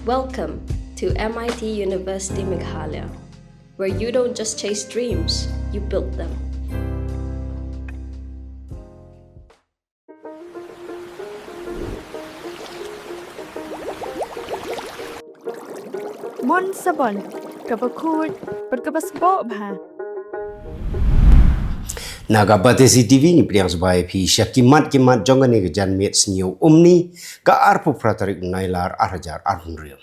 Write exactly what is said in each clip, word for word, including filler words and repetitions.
Welcome to M I T University Meghalaya, where you don't just chase dreams, you build them. Mon Sabon, kaba khuid bad kaba sboh bha. Na ka Batesi T V ngi pdiang sbai phi sha ki mat ki mat jong kane ka janmiet sniew umni, ka arphew phra tarik Nailar ar hajar arphew hynriew.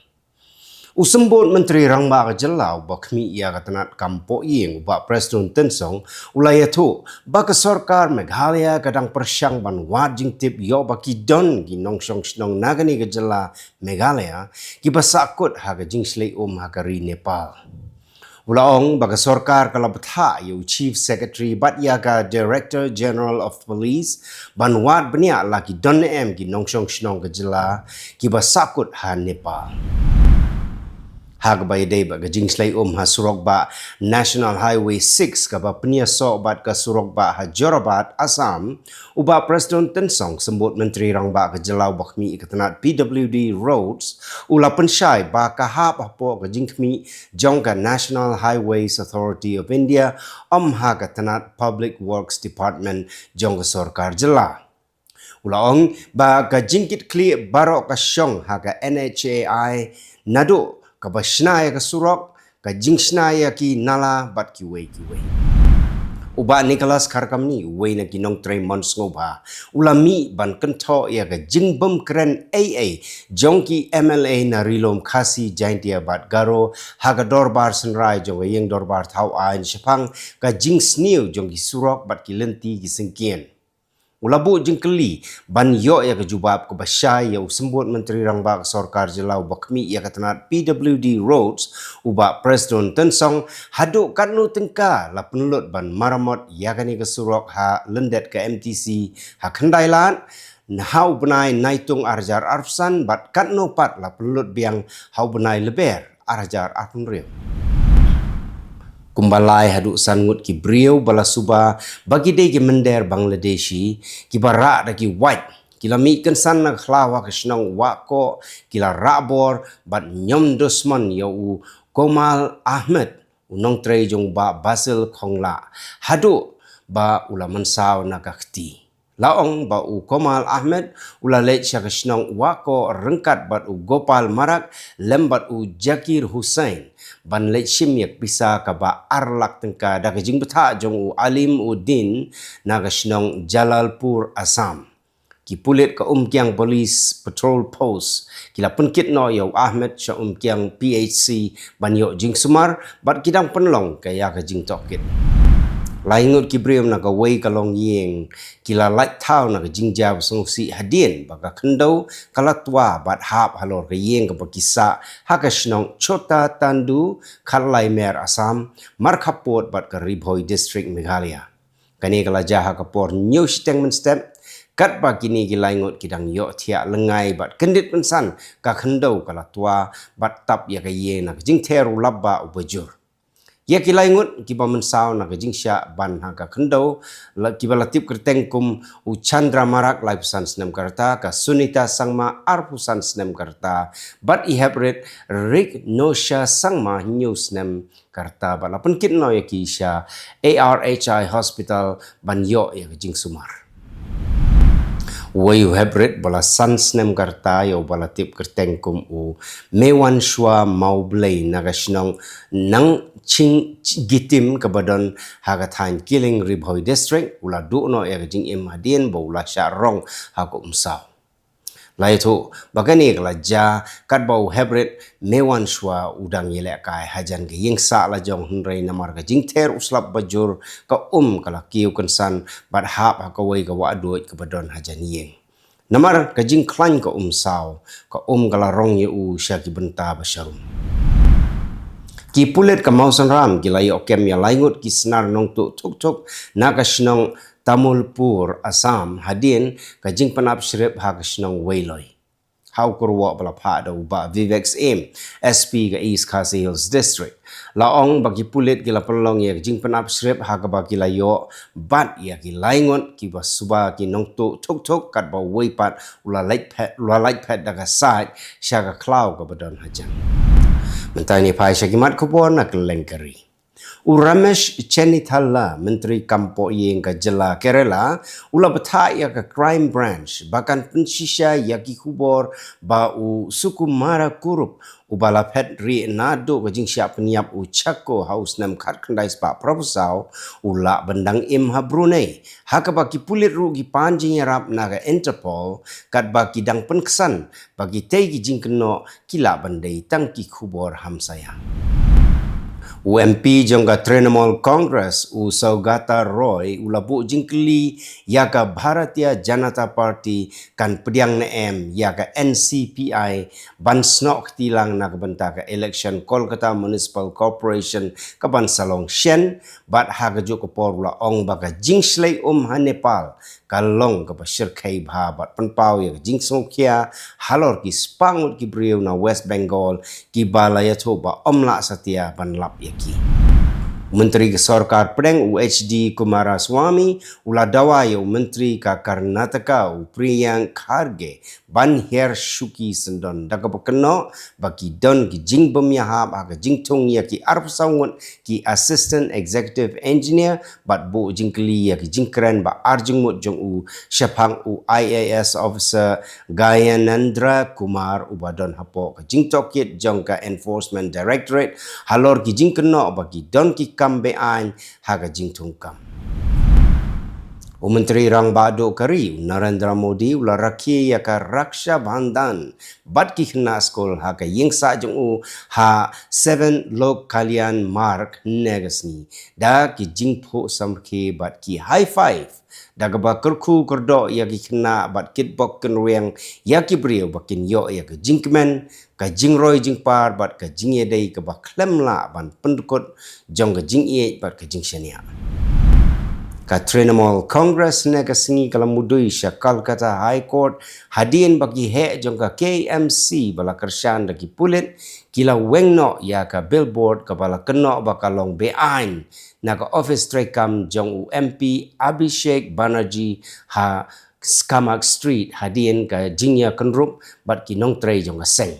U Symbud Myntri Rangbah ka Jylla uba khmih ïa ka tnat kam poh ïing u Bah Prestone Tynsong u la ïathuh ba ka sorkar Meghalaya ka dang pyrshang ban wad jingtip ïoh ba ki don ki nongshong shnong na kane ka jylla Meghalaya kiba sahkut ha ka jingshlei um ha ka ri Nepal. U la ong ba ka sorkar ka la bthah ïa u Chief Secretary bad ïa ka Director General of Police ban wad bniah la ki don ne em ki nongshong shnong ka jylla kiba sahkut ha Nepal. Ha kaba ïadei bad ka jingshlei um ha surok bah National Highway six kaba pynïasoh bad ka surok bah ha Jorabat, Assam, u Bah Prestone Tynsong, Symbud Myntri Rangbah ka Jylla uba khmih ïa ka tnat P W D Roads, u la pynshai ba ka hap hapoh ka jingkhmih jong ka National Highways Authority of India, ym ha ka tnat Public Works Department jong ka sorkar jylla. U la ong ba ka jingkitkhlieh baroh ka shong ha ka N H A I, naduh kaba shna ïa ka surok, ka jingshna ïa ki nala bad kiwei kiwei. U Bah Nicholas Kharkamni, uwei na ki nongtrei mon sngewbha, u la mih ban kynthoh ïa ka jingbymkren ei ei jong ki M L A na Ri Lum Khasi, Jaintia bad Garo ha ka dorbar synrai jong ka ïing dorbar thaw aiñ shaphang ka jingsniew jong ki surok bad ki lynti ki syngkien. U la buh jingkylli ban ïoh ïa ka jubab kaba shai ïa u Symbud Myntri Rangbah ka sorkar jylla uba khmih ïa ka tnat P W D Roads, u Bah Prestone Tynsong, haduh katno tyngka la pynlut ban maramot ïa kane ka surok ha lyndet ka M T C ha Khyndailad ha u bnai Naitung ar hajar arphew san bad katno pat la pynlut biang ha u bnai Lber ar hajar arphew hynriew. Kumba lai haduh san ngut ki briew ba la suba ba ki dei ki mynder Bangladeshi kiba rah da ki wait, ki la mih kynsan na ka khlaw ha ka shnong Wahkoh, ki la rah bor bad ñiom dusmon ïa u Komal Ahmed, u nongtrei jong u Bah Basil Khongla, haduh ba u la mynsaw na ka kti. La ong ba u Komal Ahmed u la leit sha ka shnong Wahkoh ryngkat bad u Gopal Marak lem bad u Jakir Hussain ban leit shim ïa ka pisa kaba ar lak tyngka da ka jingbthah jong u Alim Uddin na ka shnong Jalalpur, Assam. Ki pulit ka Umkiang Police Patrol Post ki la pynkit noh ïa u Ahmed sha Umkiang P H C ban ïoh jingsumar bad ki dang pynlong ka ïa ka jingtohkit. Lai ngut ki briew na kawei ka longïing ki la lait thaw na ka jingjia ba sngewsih hadien ba ka khyndew ka la twa bad hap halor ka ïing kaba ki sah ha ka shnong Chota Tandu, Khatlai Mer, Assam, markhappud bad ka Ri Bhoi District, Meghalaya. Kane ka la jia ha ka por hynñiew shiteng mynstep, katba kine ki lai ngut ki dang ïohthiah lyngngai bad kyndit pynsan, ka khyndew ka la twa bad tap ïa ka ïing na ka jingther u lap bah uba jur. Ïa ki lai ngut kiba mynsaw na ka jingshah ban ha ka khyndew, la, kiba la tip kyrteng kum u Chandra Marak, laiphew san snem ka rta, ka Sunita Sangma, arphew san snem ka rta, bad i heprit Rik Nosha Sangma, hynñiew snem ka rta, bad la pynkit noh ïa ki sha A R H I Hospital ban ïoh ïa ka jingsumar. Uwei u heprit ba la san snem ka rta, ïa uba la tip kyrteng kum u Mewanshwa Mawblei na ka shnong Nangchinggitim kaba don ha ka thaiñ Killing, Ri Bhoi District, u la duh noh ïa ka jingim hadien ba u la shah rong ha ka umsaw. La ïathuh ba kane ka la jia katba u heprit Mewanshwa u dang ïalehkai hajan ka ïing sah lajong, hynrei namar ka jingther u slap ba jur, ka um ka la kiew kynsan bad hap ha kawei ka wahduid kaba don hajan ïing. Namar ka jingkhlaiñ ka umsaw, ka um ka la rong ïa u sha ki bynta ba sharum. Ki pulit ka Mawsynram ki la ïoh kem ïa lai ngut ki snar nongtuh thuk thuk na ka shnong Tamulpur, Assam, hadien ka jingpynap shrip ha ka shnong Weiloi. ha u kyrwoh ba la phah da u Bah Vivek Syiem, S P ka East Khasi Hills District. La ong ba ki pulit ki la pynlong ïa ka jingpynap shrip ha kaba ki la ïoh bat ïa ki laingut kiba suba ki nongtuh thuk thuk katba uwei pat u la lait phet, u la lait phet da ka sait sha ka khlaw kaba don hajan. Mynta ngin ïa phai sha ki mat khubor na kylleng ka ri. U Ramesh Chennithalla, Myntri Kam Pohïing ka jylla Kerala, u la bthah ïa ka Crime Branch ba kan pynshisha ïa ki khubor ba u Sukumara Kurup, uba la phet rieh naduh ka jingshah pynïap u Chakko ha u snem khatkhyndai spah phra phew saw, u lah ban dang im ha Brunei. Ha kaba ki pulit ruh ki pan jingïarap na ka Interpol, katba ki dang pynksan ba kitei ki jingkynnoh ki lah ban dei tang ki khubor hamsaïa. U M P jong ka Trinamool Congress, u Saugata Roy, u la buh jingkylli ïa ka Bharatiya Janata Party kan pdiang ne em ïa ka N C P I ban snoh kti lang na ka bynta ka election Kolkata Municipal Corporation kaban sa long shen, bad ha kajuh ka por u la ong ba ka jingshlei um ha Nepal ka long kaba shyrkhei bha bad pynpaw ïa ka jingsngewkhia halor ki spah ngut ki briew na West Bengal kiba la ïathuh ba ym lah satia ban lap ïa ki. U Myntri ka Sorkar Pdeng, u H D Kumaraswamy, u la dawa ïa u Myntri ka Karnataka, u Priyank Kharge, ban hiar shuki syndon da kaba kynnoh ba ki don ki jingbym ïahap ha ka jingthung ïa ki arphew saw ngut ki Assistant Executive Engineer bad buh jingkylli ïa ki jingkren ba arjingmut jong u shaphang u I A S officer Gyanendra Kumar, uba don hapoh ka jingtohkit jong ka Enforcement Directorate halor ki jingkynnoh ba ki don ki kam beaiñ ha ka jingthung kam. U Myntri Rangbah Duh ka ri, u Narendra Modi, u la rakhe ïa ka Raksha Bandhan bad ki khynnah skul ha ka ïingsah jong u ha Seven Lok Kalyan Marg hynne ka sngi da ki jingphuh samrkhie bad ki high five, da kaba kyrkhu kyrdoh ïa ki khynnah bad kitbok kynriang ïa ki briew ba kin ïoh ïa ka jingkmen, ka jingroi jingpar bad ka jingïadei kaba khlem lah ban pyndkut jong ka jingïeit bad ka jingshaniah. Ka Trinamool Congress hynne ka sngi ka la mudui sha Kolkata High Court hadien ba ki heh jong ka K M C ba la kyrshan da ki pulit ki la weng noh ïa ka billboard kaba la kynnoh ba ka long beaiñ na ka office treikam jong u M P Abhishek Banerjee ha Skamak Street hadien ka jingïakynrup bad ki nongtrei jong ka seng.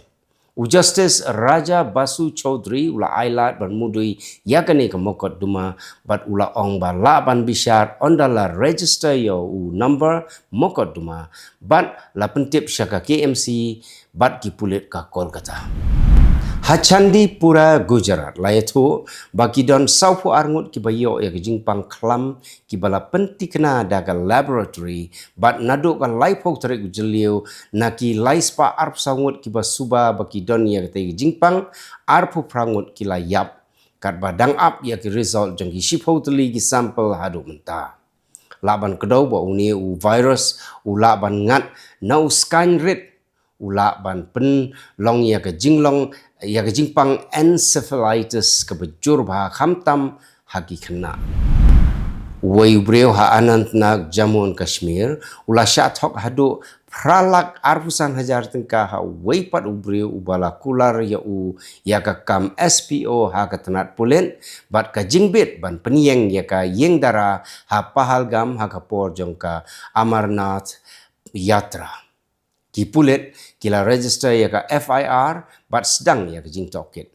U Justice Raja Basu Chaudhary u la ailad ban mudui ïa kane ka mokotduma bad u la ong ba lah ban bishar ynda la register ïa u number mokotduma bad la pyntip sha ka K M C bad ki pulit ka Kolkata. Ha Chandipura, Gujarat, la ïathuh ba ki don sawphew ar ngut kiba ïoh ïa ka jingpang khlam kiba la pynthikna da ka laboratory bad naduh ka laiphew tarik u Jylliew na ki laispah arphew saw ngut kiba suba ba ki don ïa katei ka jingpang, arphew phra ngut ki la ïap katba dang ap ïa ki result jong ki shiphew tylli ki sample haduh mynta. Lah ban kdew ba une u virus u lah ban ngat na u skaiñ rit, u lah ban pynlong ïa ka jinglong, ïa ka jingpang encephalitis kaba jur bha khamtam ha ki khynnah. Uwei u briew ha Anantnag, Jammu and Kashmir, u la shah thok haduh phra lak arphew san hajar tyngka ha uwei pat u briew uba la kular ïa u ïa ka kam S P O ha ka tnat pulit bad ka jingbit ban pynïeng ïa ka ïingdara ha Pahalgam ha ka por jong ka Amarnath Yatra. Ki pulit ki la register ïa ka F I R bad sdang ïa ka jingtohkit.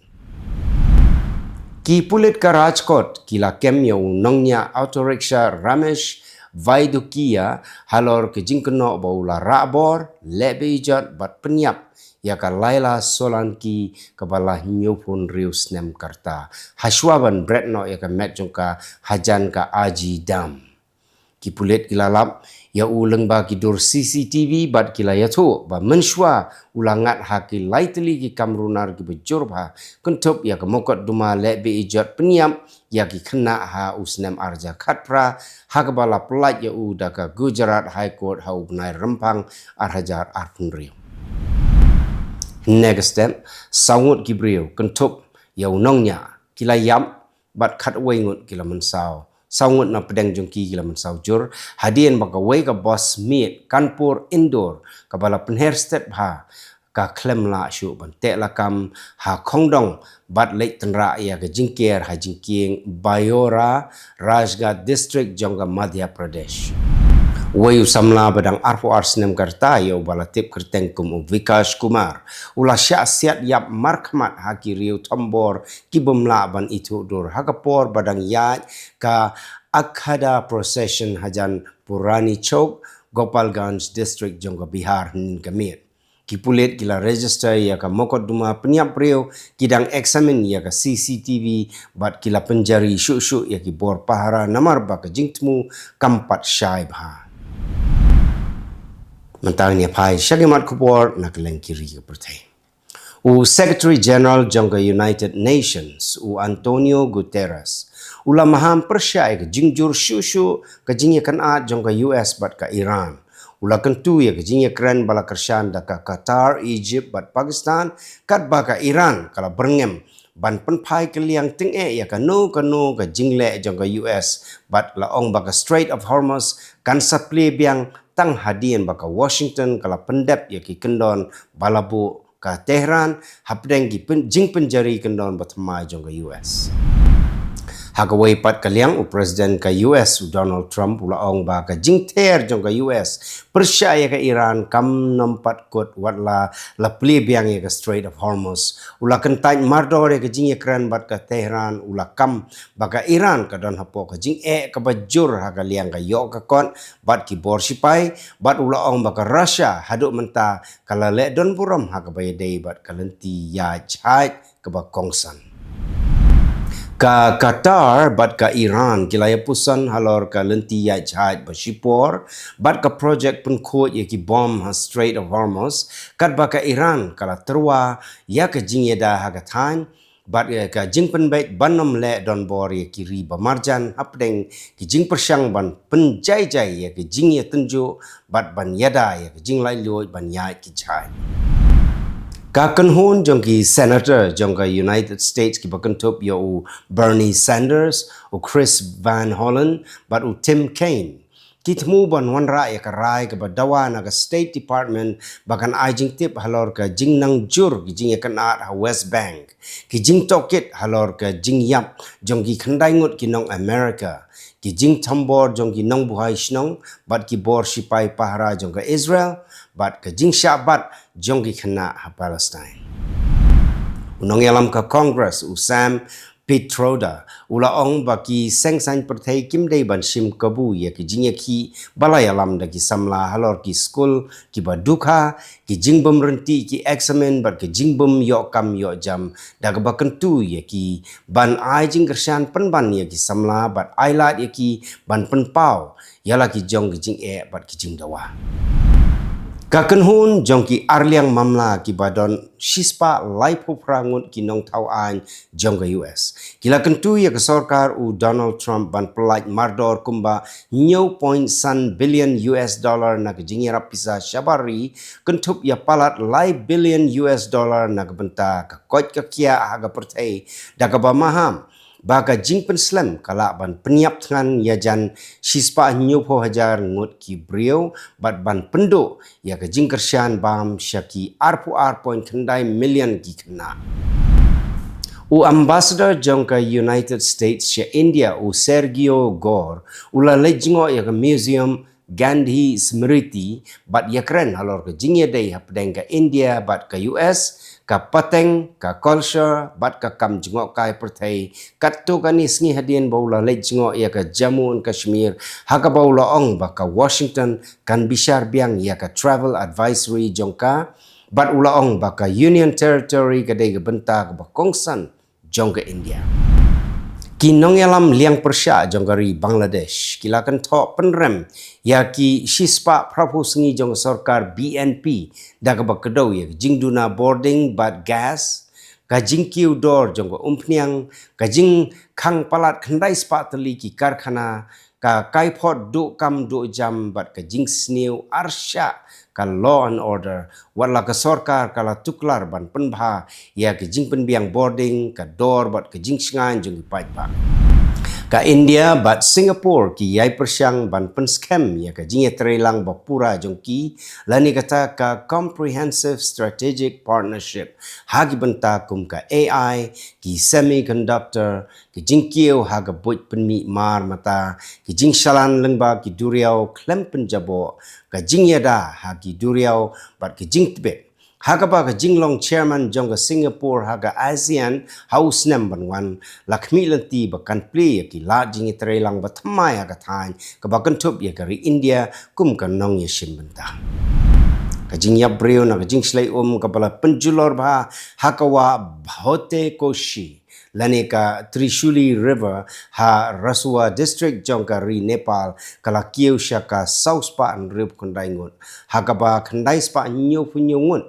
Ki pulit ka Rajkot ki la kem ïa u nongñiah auto rickshaw Ramesh Vaidukia halor ka jingkynnoh ba u la rah bor, leh be-ijot bad pynïap ïa ka Laila Solanki kaba la hynñiewphew hynriew snem ka rta, hashwa ban bret noh ïa ka met jong ka hajan ka Aji Dam. Ki pulit ki la lap ïa u lyngba ki dur C C T V bad ki la ïathuh ba mynshuwa u la ngat ha ki lai tylli ki kam runar kiba jur bha, kynthup ïa ka mokotduma leh be-ijot pynïap ïa ki khynnah ha u snem ar hajar khatphra, ha kaba la pyllait ïa u da ka Gujarat High Court ha u bnai Rymphang ar hajar arphew hynriew. Hynne ka step, saw ngut ki briew kynthup ïa u nongñiah ki la ïap bad khatwei ngut ki la mynsaw Saw ngut na pdeng jong ki ki la mynsaw jur hadien ba kawei ka bus miet Kanpur Indore kaba la pynher stet bha ka khlem lah shuh ban teh lakam ha khongdong bad leit tynrah ïa ka jingker ha jingkieng Baora, Rajghat District jong ka Madhya Pradesh. Uwei u samla ba dang arphew ar snem ka rta ïa uba la tip kyrteng kum u Vikash Kumar u la shah siat ïap markhmat ha ki riew thombor ki bym lah ban ithuh dur ha ka por ba dang ïaid ka Akhada Procession hajan Purani Chowk, Gopalganj District jong ka Bihar hynnin ka miet. Ki pulit ki la register ïa ka mokotduma pynïap briew, ki dang examine ïa ka C C T V bad ki la pynjari shuh shuh ïa ki bor pahara namar ba ka jingthmu kam pat shai bha. Mynta ngin ïa phai sha ki mat khubor na kylleng ki ri ka pyrthei. U Secretary General jong ka United Nations, u Antonio Guterres, u la maham pyrshah ïa ka jingjur shuh shuh ka jingïakynad jong ka U S bad ka Iran. U la kyntu ïa ka jingïakren ba la kyrshan da ka Qatar, Egypt bad Pakistan, katba ka Iran ka la byrngem ban pynphai kylliang tyngeh ïa kano kano ka jingleh jong ka U S bad la ong ba ka Strait of Hormuz kan sa plie biang tang hadien ba ka Washington ka la pyndep ïa ki kyndon ba la buh ka Tehran hapdeng ki pyn-, jingpynjari kyndon ba thymmai jong ka U S. Ha kawei pat ka liang, u President ka U S u Donald Trump u la ong ba ka jingther jong ka U S pyrshah ïa ka Iran kam nym pat kut wat la la plie biang ïa ka Strait of Hormuz. U la kyntait mardor ïa ka jingïakren bad ka Tehran, u la kam ba ka Iran ka don hapoh ka jingeh kaba jur ha ka liang ka ïoh ka kot bad ki bor sipai, bad u la ong ba ka Russia haduh mynta ka la leh don burom ha kaba ïadei bad ka lynti ïaid jhaid kaba kongsan. Ka Qatar bad ka Iran ki la ïapuson halor ka lynti ïaid jhaid ba shipor bad ka projek pynkhuid ïa ki bom ha Strait of Hormuz, katba ka Iran ka la tyrwa ïa ka jingïada ha ka thaiñ bad ïa ka jingpynbeit ban ym leh donbor ïa ki ri ba marjan hapdeng ki jingpyrshang ban pynjai jai ïa ka jingïatynjuh bad ban ïada ïa ka jinglaitluid ban ïaid ki jhaid. Ka kynhun jong ki senator jong ka United States kiba kynthup ïa u Bernie Sanders, u Chris Van Hollen bad u Tim Kaine ki thmu ban wanrah ïa ka rai kaba dawa na ka State Department ba kan ai jingtip halor ka jingnang jur ki jingïakynad ha West Bank, ki jingtohkit halor ka jingïap jong ki khyndai ngut ki nong America, ki jingthombor jong ki nongbuhai shnong bad ki bor sipai pahara jong ka Israel bad ka jingshah bat jong ki khynnah ha Palestine. U nongïalam ka Congress u Sam Pitroda u la ong ba ki seng saiñ pyrthei kim dei ban shim kabu ïa ki jingïakhih ba la ïalam da ki samla halor ki skul kiba dukha, ki jingbym ryntih ki eksamin bad ki jingbym ïoh kam ïoh jam, da kaba kyntu ïa ki ban ai jingkyrshan pynban ïa ki samla bad ai lad ïa ki ban pynpaw ïa la ki jong ki jingeh bad ki jingdawa. Ka kynhun jong ki arliang mamla kiba don shispah laiphew phra ngut ki nongthaw aiñ jong ka U S ki la kyntu ïa ka sorkar u Donald Trump ban pyllait mardor kumba hynñiew point san billion U S dollar na ka jingïarap pisa shabar ri, kynthup ïa palat lai billion U S dollar na ka bynta ka koit ka khiah ha ka pyrthei, da kaba maham ba ka jingpynslem ka lah ban pynïap thngan ïa jan shispah hynñiewphew hajar ngut ki briew bad ban pynduh ïa ka jingkyrshan bam sha ki arphew ar point khyndai million ki khynnah. U ambassador jong ka United States sha India u Sergio Gore u la leit jngoh ïa ka museum Gandhi Smriti bad ïakren halor ka jingïadei hapdeng ka India bad ka U S, ka pateng, ka culture bad ka kam jngohkai pyrthei. Katto katne sngi hadien ba u la leit jngoh ïa ka Jammu and Kashmir ha kaba u la ong ba ka Washington kan bishar biang ïa ka travel advisory jong ka bad u la ong ba ka Union Territory ka dei ka bynta kaba kongsan jong ka India. Ki nongïalam liang pyrshah jong ka ri Bangladesh ki la kynthoh pynrem ïa ki shispah phraphew sngi jong ka sorkar B N P da kaba kdew ïa ka jingduna bording bad gas, ka jingkiew dor jong ka umphniang, ka jingkhang palat khyndai spah tylli ki karkhana, ka kaiphod duh kam duh jam bad ka jingsniew arshah ka law and order, wat la ka sorkar ka la tuklar ban pynbha ïa ka jingpynbiang bording, ka dor bad ka jingshngaiñ jong ki paidbah. Ka India bad Singapore ki ïai pyrshang ban pynskhem ïa ka jingïatreilang bapura jong ki, lane kata ka Comprehensive Strategic Partnership, ha ki bynta kum ka A I, ki semiconductor, ki jingkiew ha ka buit pynmih mar mata, ki jingshalan lyngba ki duriaw khlem pynjaboh, ka jingïada ha ki duriaw bad ki jingtbit. Ha kaba ka jinglong chairman jong ka Singapore ha ka ASEAN ha u snem ban wan, la khmih lynti ba kan plie ïa ki lad jingïatreilang bathymmai ha ka thaiñ, kaba kynthup ïa ka ri India kum ka nongïashim bynta. Ka jingïap briew na ka jingshlei um kaba la pynjulor bha ha ka wah Bhotekoshi, lane ka Trishuli River, ha Rasuwa District jong ka ri Nepal, ka la kiew sha ka saw spah hynriewphew khyndai ngut, ha kaba khyndai spah hynñiewphew hynñiew ngut,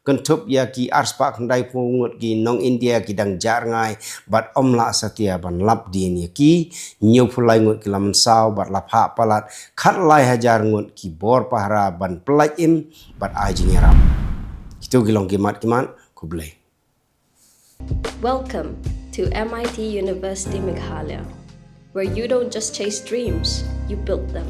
kynthup ïa ki ar spah khyndai phew ngut ki nong India, ki dang jah rngai bad ym lah satia ban lap dien ïa ki. Hynñiewphew lai ngut ki la mynsaw bad la phah palat khatlai hajar ngut ki bor pahara ban pyllait im bad ai jingïarap. Kito ki long ki mat ki mat. Khublei. Welcome to M I T University Meghalaya, where you don't just chase dreams, you build them.